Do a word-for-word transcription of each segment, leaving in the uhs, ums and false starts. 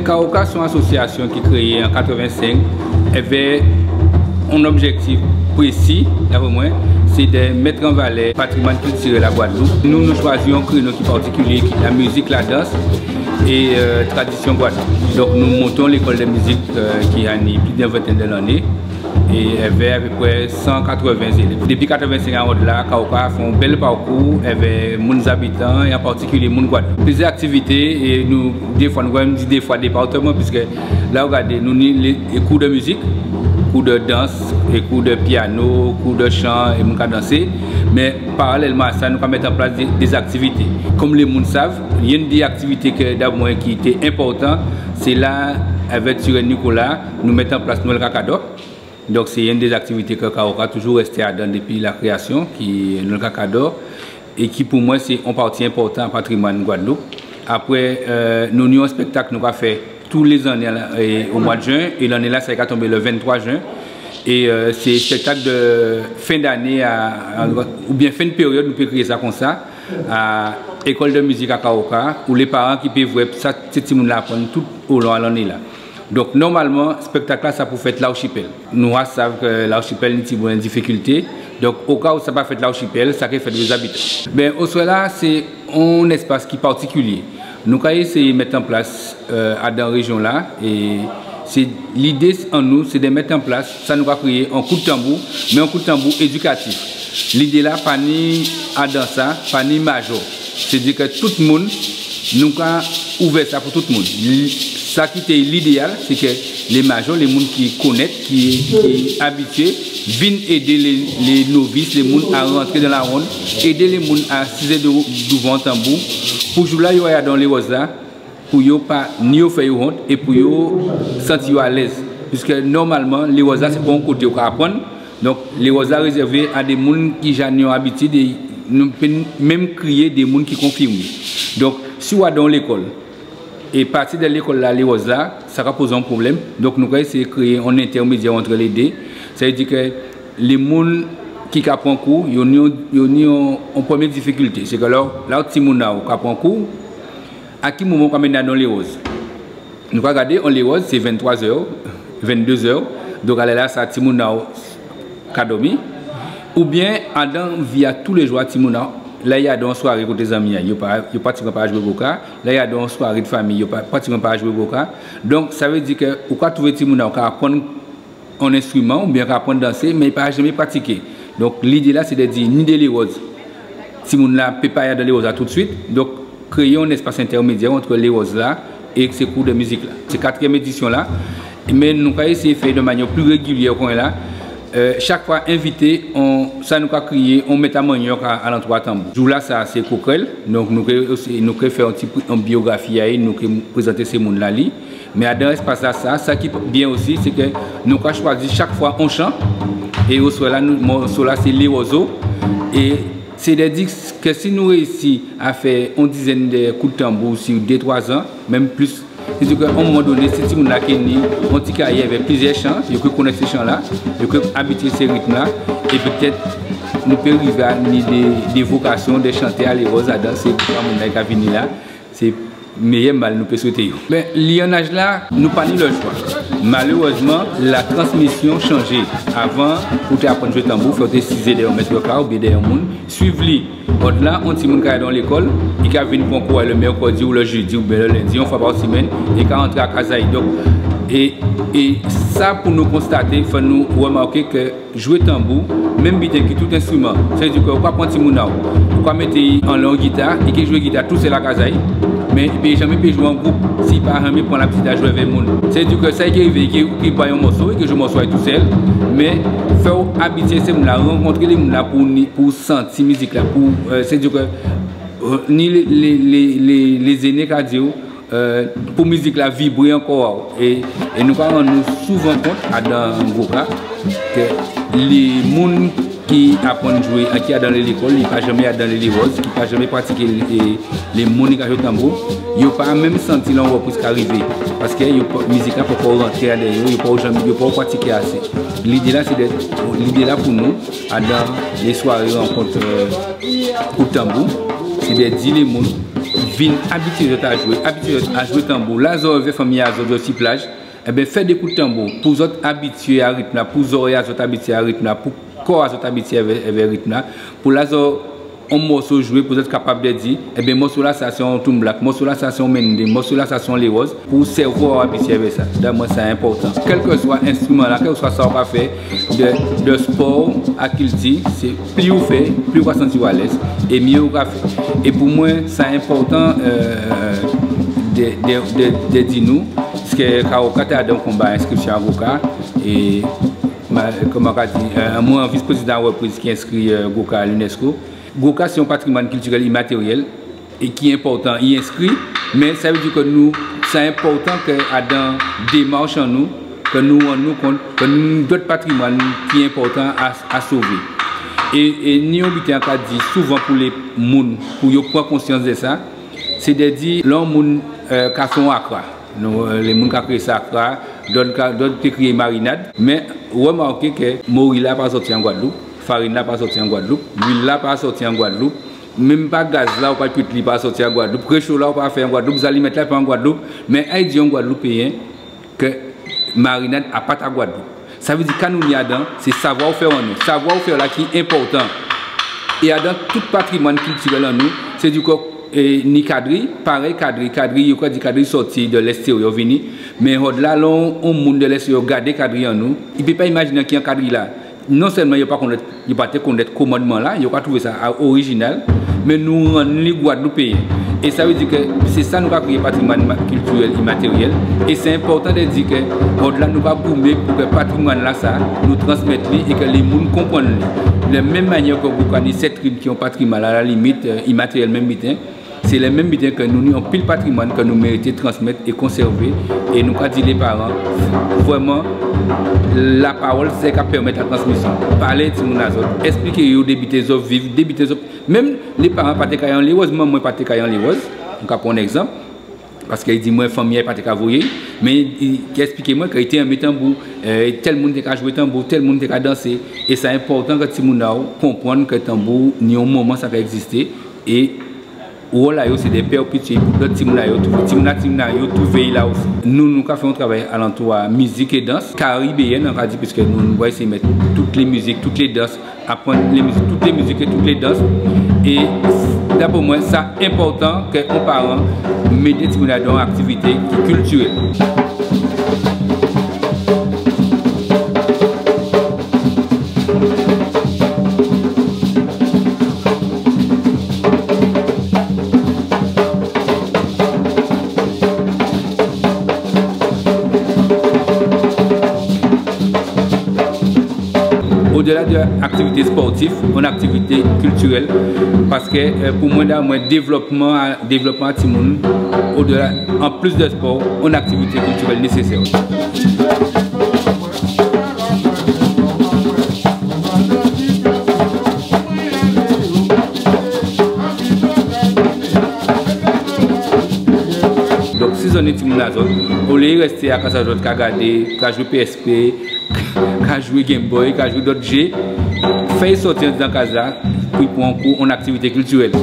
Kawoka sé on asosiasion ki kréyé an katrèvensenk èvè on objektif prési, dapré mwen, sé dè mèt an valè patrimwàn kiltirèl a Gwadloup. Nou, nou chwazi on kréno ki patikilié, ki la mizik, la dans é, euh, tradision Gwadloup. Donk nou monté on lékol dè mizik, euh, ki ni plis d'on ventèn dè lanné. É èvè apéprè san katrèven zélèv. Dépi katrèvensenk a jòdla, Kawoka fè on bèl pakou èvè moun Zabitan é an patikilié moun Gwadloup. Pliziè aktivité, é nou, défwa, nou ka menm di défwa dépatman, piskè la ou gadé, nou ni lé, lé kou dè mizik, kou dè dans, é kou dè piano, kou dè chan, é moun ka dansé. Mé paralèlman a sa, nou ka mèt an plas dé, dé aktivité. Kon lé moun sav, yonn dé aktivité kè, dapré mwen, ki té enpòtan, sé la, avè Tirèn Nicolas, nou mèt an plas Nwèl Kakadò. Donk sé yonn dé aktivité kè Kawoka toujou rèsté adan dépi la kréasion, ki Nwèl Kakadò, é ki pou mwen sé on pati enpòtan a patrimwàn Gwadloup. Apré, euh, nou ni on èspèktak nou ka fè tou lé zanné, é, o mwa d'jen, é lanné-la sa i ka tonbé lè venntwa jen. É, euh, sé èspèktak dè fen d'anné a, a, oubien fen dè périòd, nou pé kriyé sa konsa, a École de musique à Kawoka, ou lé paran ki pé vwè sa sé timoun-la aprann tout olon a lanné-la. Donk nòmalman èspèktak-la sa pou fèt Lachipèl. Nou ja sav kè Lachipèl ni tibwen difikilté. Donk oka ou sa pa fèt Lachipèl, sa ké fèt o Zabitan. Ben, oswè-la sé on èspas ki patikilié. Nou ka éséyé mèt an plas, euh, adan réjion-la, é sé lidé an nou, sé dè mèt an plas sa nou ka kriyé on kout tanbou, mé on kout tanbou édikatif. Lidé-la pa ni adan sa, pa ni majò. Sé di kè tout moun, nou ka ouvè sa pou tout moun. Li-, sa ki té lidéal, sé kè lé majò, lé moun ki konnèt, ki, ki abitié, vin édé lé, lé novis, lé moun a rantré dan lawonn, édé lé moun a sizé dou-, douvan tanbou. Pou jou-la yo ay adan léwòz-la, pou yo pa ni yo fè yo wont é pou yo santi yo alèz. Piskè nòmalman, léwòz-la sé pa on koté ou ka aprann. Donk léwòz-la rézèvé a dé moun ki ja ni on abitid é nou pé menm kriyé dé moun ki konfimé. Donk si ou adan on lékol, é pati dè lékol-la, léwòz-la, sa ka pozé on pwoblèm. Donk nou ka éséyé kréyé on entèmédiè ant lé dé. Sa vé di kè lé moun ki ka pran kou, yo ni, yo ni on, on prèmié difikilté. Sé kè lè, lè timoun-la ou ka pran kou, a ki moman ou ka mennen adan léwòz? Nou ka gadé, on léwòz sé venntwa zè, venndé zè. Donk alè-la sa timoun-la ou ka dòmi. Oubien adan vi a tou lé jou a timoun-la, lè i adan on swaré koté zanmi a yo, yo pa, yo pratikman pa jwé gwoka. Lè i adan on swaré dè fanmi, yo pa, pratikman pa jwé gwoka. Donk sa vé di kè ou ka touvé timoun-la ou ka aprann on enstriman oubien ka aprann dansé, mé i pa janmen pratiké. Donk lidé-la sé dè di ni dé léwòz. Timoun-la pé pa ay adan léwòz-la toutswit. Donk kréyé on èspas entèmédiè ant léwòz-la é sé kou dè mizik-la. Sé katriyèm édision-la. Mé nou ka éséyé fè dè manniè pli régiliè konyéla. Euh, chak fwa envité on, sa nou ka kriyé on mèt a mannyòk a, alantou a tanbou. Jou-la sa sé kokrèl. Donk nou ké, nou ké fè on ti, on biografi a li, nou ké prézanté sé moun-la li. Mé adan èspas-la sa, sa ki bien osi, sé kè nou ka chwazi chak fwa on chan. É oswè-la, nou, mòso-la sé Léwòzo. É sé dè di kè si nou réyisi a fè on dizèn dè kout tanbou si dé twa zan, menm plis, sé di kè a on moman doné, sé timoun-la ké ni on ti karyè avè pliziè chan, yo ké konnèt sé chan-la, yo ké abitié sé ritm-la, é pétèt nou pé rivé a ni dé, dé vokasion dè chanté a léwòz adan sé moun-la ka vini la. Sé méyè mal nou pé swété yo. Mé liannaj-la, nou pa ni lè chwa. Malérèzman, la transmision chanjé. Avan, ou té aprann jwé tanbou, fò ou té sizé dèyè on mèt-ka oubien dèyè on moun, suiv li. Òdla, on timoun ka alé dan lékol, i ka vin pran kou a lè mèkrédi ou lè jédi oubien lè lendi, on fwa pa simenn, i ka rantré a kaz a-y. Donk, é, é sa pou nou konstaté, fò nou rimaké kè jwé tanbou, menm biten ki tout enstriman. Sa vé di kè ou ka pran timoun a-w, ou ka mété-y anlè on gita, i ké jwé gita tousèl a kaz a-y, mé i pé janmen pé jwé an gwoup, si i pa janmen pran labitid a jwé avè moun. Sa vé di kè sa i ké rivé, i ké, i ké ba-y on mòso, i ké jwé mòso a-y tousèl, mé fè-w abitié sé moun-la, rankontré lé moun-la pou ni, pou santi mizik-la, pou, euh, sa vé di kè, euh, ni lé, lé, lé, lé, lé zéné ka di-w, euh, pou mizik-la vibré an kò a-w. É, é nou ka rann nou souvan kont, adan gwoka, kè lé moun ki aprann jwé, ki adan lé lékol, i pa janmen adan lé léwòz, ki pa janmen pratiké lé, lé moun ki ka jwé tanbou, yo pa menm santi lè on rèpriz ka rivé. Paskè yo pa, mizik-la poko rantré adan yo, yo poko janmen, yo poko pratiké asé. Lidé-la, sé dè, lidé-la pou nou, adan lé swaré rankont, euh, pou tanbou, sé dè di lé moun, Vin abityé zot a jwé, abityé zot a jwé tanbou. La zò èvè fanmi a zot, zot si plaj, enben, fè dé kout tanbou pou zot abityé a ritm-la, pou zòrèy a zot abityé a ritm-la, pou kò a zot abityé èvè, èvè ritm-la, pou la zò on mòso jwé pou zot kapab dè di, enben, mòso-lasa sé on toumblak, mòso-lasa sé on mendé, mòso-lasa sé on léwòz, pou sèvo a'w abityé èvè sa. Dapwè mwen, sa enpòtan. Kèlkèswa enstriman-la, kèlkèswa sa ou ka fè, dè, dè spò a kilti, sé pli ou fè, pli ou ka santi'w alèz, é myé ou ka fè. É pou mwen, sa enpòtan, euh, dè, dè, dè, dè di nou, paskè Kawoka té adan konba enskripsyon a Gwoka, é, ma-, kouman ka di, euh, mwen vis-prézidan a Repriz ki enskri, euh, Gwoka a l'UNESCO. Gwoka sé on patrimwàn kiltirèl imatéryèl é ki enpòtan, i enskri, mé sa vé di kè nou, sa enpòtan kè adan démach an nou, kè nou rann nou kont kè nou ni dòt patrimwàn ki enpòtan a, a sové. É, é ni on biten an ka di souvan pou lé moun, pou yo pran konsyans dè sa, sé dè di lè on moun, euh, ka fè on akra. Nou, euh, lé moun ka kriyé sa akra, dòt ka, dòt té kriyé marinad. Mé rèmaké kè mori-la pa sòti an Gwadloup, farin-la pa sòti an Gwadloup, luil-la pa sòti an Gwadloup, menm pa gaz-la ou pa kuit li pa sòti an Gwadloup, récho-la ou pa fè an Gwadloup, zalimèt-la pa an Gwadloup, mé ay di on Gwadloupéyen kè marinad a pa ta Gwadloup. Sa vé di ka nou ni adan, sé savwa-fè an nou. Savwa-fè-la ki enpòtan. É adan tout patrimwàn kiltirèl an nou, sé di kè, é, ni kadri, parèy kadri, kadri, yo ka di kadri sòti dè lèstéryè vini, mé jòdla lè on, on moun dè lèstéryè gadé kadri an nou, i pé pa imajiné ki an kadri-la. Non sèlman yo pa konnèt, yo pa té konnèt koumanman-la, yo ka touvé sa a, orijinal, mé nou rann li gwadloupéyen. É sa vé di kè sé sa nou ka kriyé patrimwàn ma-, kiltirèl imatéryèl. É sé enpòtan dè di kè, jòdla nou ka goumé pou kè patrimwàn-lasa, nou transmèt li é kè lé moun konprann li. Dè menm mannyè kè Gwoka ni sèt rim ki on patrimwàn, a la limit, euh, imatéryèl menm biten, sé lè menm biten kè nou ni anpil patrimwàn kè nou mérité transmèt é konsèvé, é nou ka di lé paran, vrèman, lapawòl sé sa ka pèmèt la transmisyon. Palé timoun a zòt, èspliké yo dè biten zòt viv, dè biten zòt, menm lé paran pa té kay anlè wòz, manman pa té kay anlè wòz, nou ka pran on ègzanp, paskè i di mwen fanmi a'y pa té ka voyé'y, mé i, i èspliké mwen kè i té enmé tanbou, euh, tèl moun té ka jwé tanbou, tèl moun té ka dansé, é sa enpòtan kè timoun a'w konprann kè tanbou ni on moman sa ka ègzisté, é wòl a yo sé dè pèrpétyé pou dòt timoun a yo touvé, timoun a timoun a yo touvé'y la osi. Nou, nou ka fè on travay alantou a mizik é dans karibéyèn, an ka di, piskè nou, nou va éséyé mèt tout lé mizik, tout lé dans, aprann lé mizik, tout lé mizik é tout lé dans. É dapré mwen, sa enpòtan kè on paran mété timoun adan on aktivité ki kiltirèl. Odèla dè aktivité spòtif, on aktivité kiltirèl, paskè, euh, pou mwen, dapré mwen, dévlòpman a, dévlòpman a timoun, odèla, anplis dè spò, on aktivité kiltirèl nésésè. Donk, si zòt ni timoun a zòt, olyé rèsté a kas a zòt, ka gadé, ka jwé P S P, ka jwé Game Boy, ka jwé dòt jé, fè'y sòti andidan kaz-la, pou i pran kou on aktivité kiltirèl.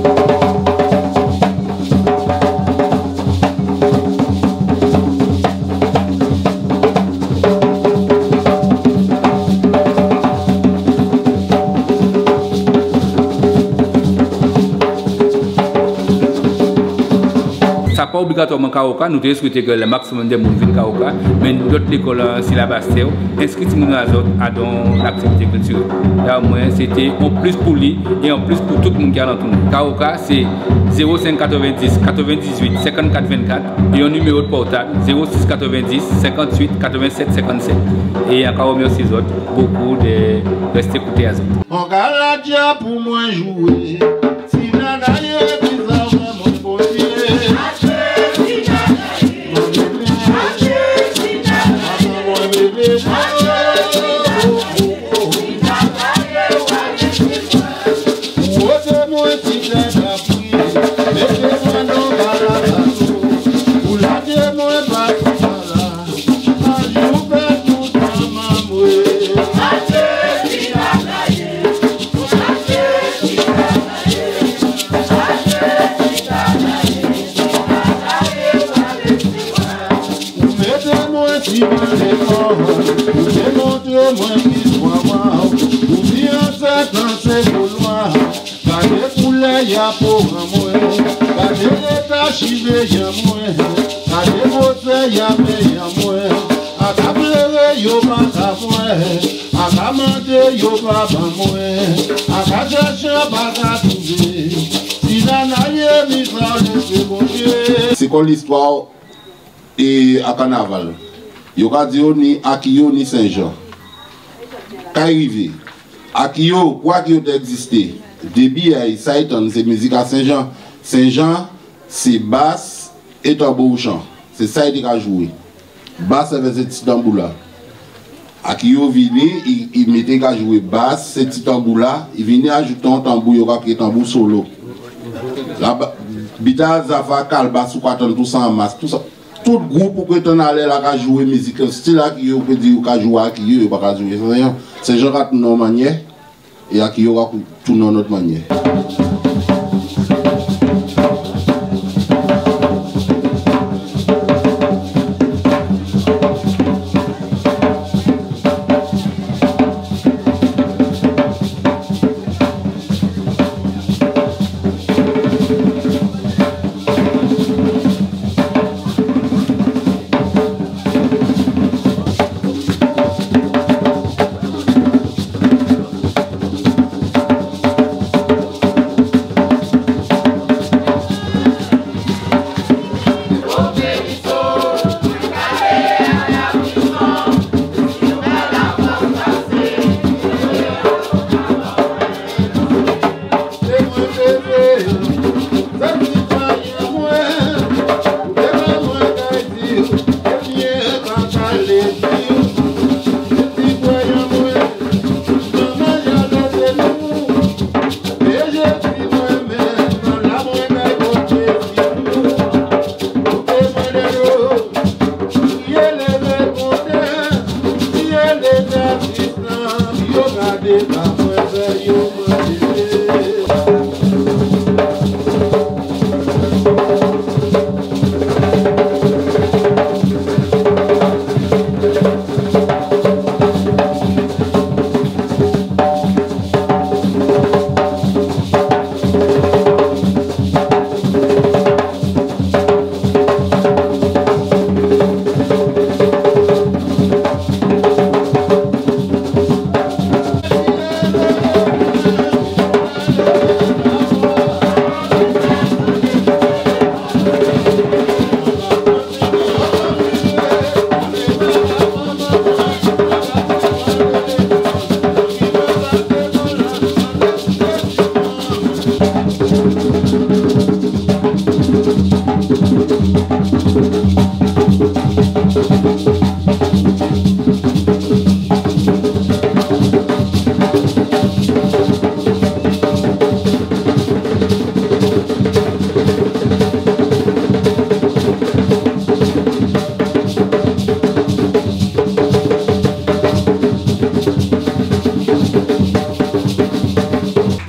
Sa pa obligatwèman Kawoka, nou té swété kè lè maksimòm dè moun vin Kawoka, mé dòt lékòl, euh, si Labastè, enskri timoun a zòt adan on aktivité kiltirèl. Dapré mwen, sé té on plis pou li é on plis pou tout moun ki alantou nou. Kawoka, sé zéro cinq quatre-vingt-dix quatre-vingt-dix-huit cinquante-quatre vingt-quatre é on niméwo dè pòtab, zéro six quatre-vingt-dix cinquante-huit quatre-vingt-sept cinquante-sept. É an ka rèmèsyé zòt bokou dè rèsté kouté a zòt. On ka la djè pou mwen jwé. Si nana yé bizarre, mon Bondié. Mwen si mwen lékòl, ou té montré mwen ki swa wa, ou di ansèt an sé Gòlwa. Gadé koulè a po an mwen, gadé léta chivé an mwen, gadé gwosè a men an mwen. Aka pléré yo pa ka vwè, aka mandé yo pa ban mwen, aka chèché pa ka touvé. Si nana yé mi sa lésé Bondyé. Sé kon listwa é a kannaval. Yo ka di'w ni Akiyo ni Senjan. Ka i rivé. Akiyo, pou Akiyo té ègzisté, débi a'y sa i tann sé mizik a Senjan. Senjan sé bas é tanbou chan. Sé sa i té ka jwé. Bas avè sé ti tanbou-la. Akiyo vini, i, i mété ka jwé bas, sé ti tanbou-la, i vini ajouté on tanbou yo ka kriyé tanbou solo. La ba-, bita zafa kalbas ou ka tann tousa an mas, tousa. Tout gwoup ou ké tann alè-la ka jwé mizik, stil Akiyo, ou ké di yo ka jwé Akiyo, yo pa ka jwé Senjan. Senjan ka tounen on mannyè, é Akiyo ka kou-, tounen on lòt mannyè.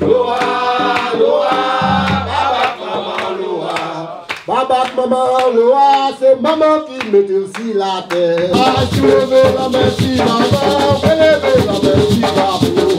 Lowa, lowa, pa bat manman lowa. Pa bat manman lowa, sé manman ki mété'w si latè. Pa si ou lévé lanmen si manman, ou ké lévé lanmen si papa.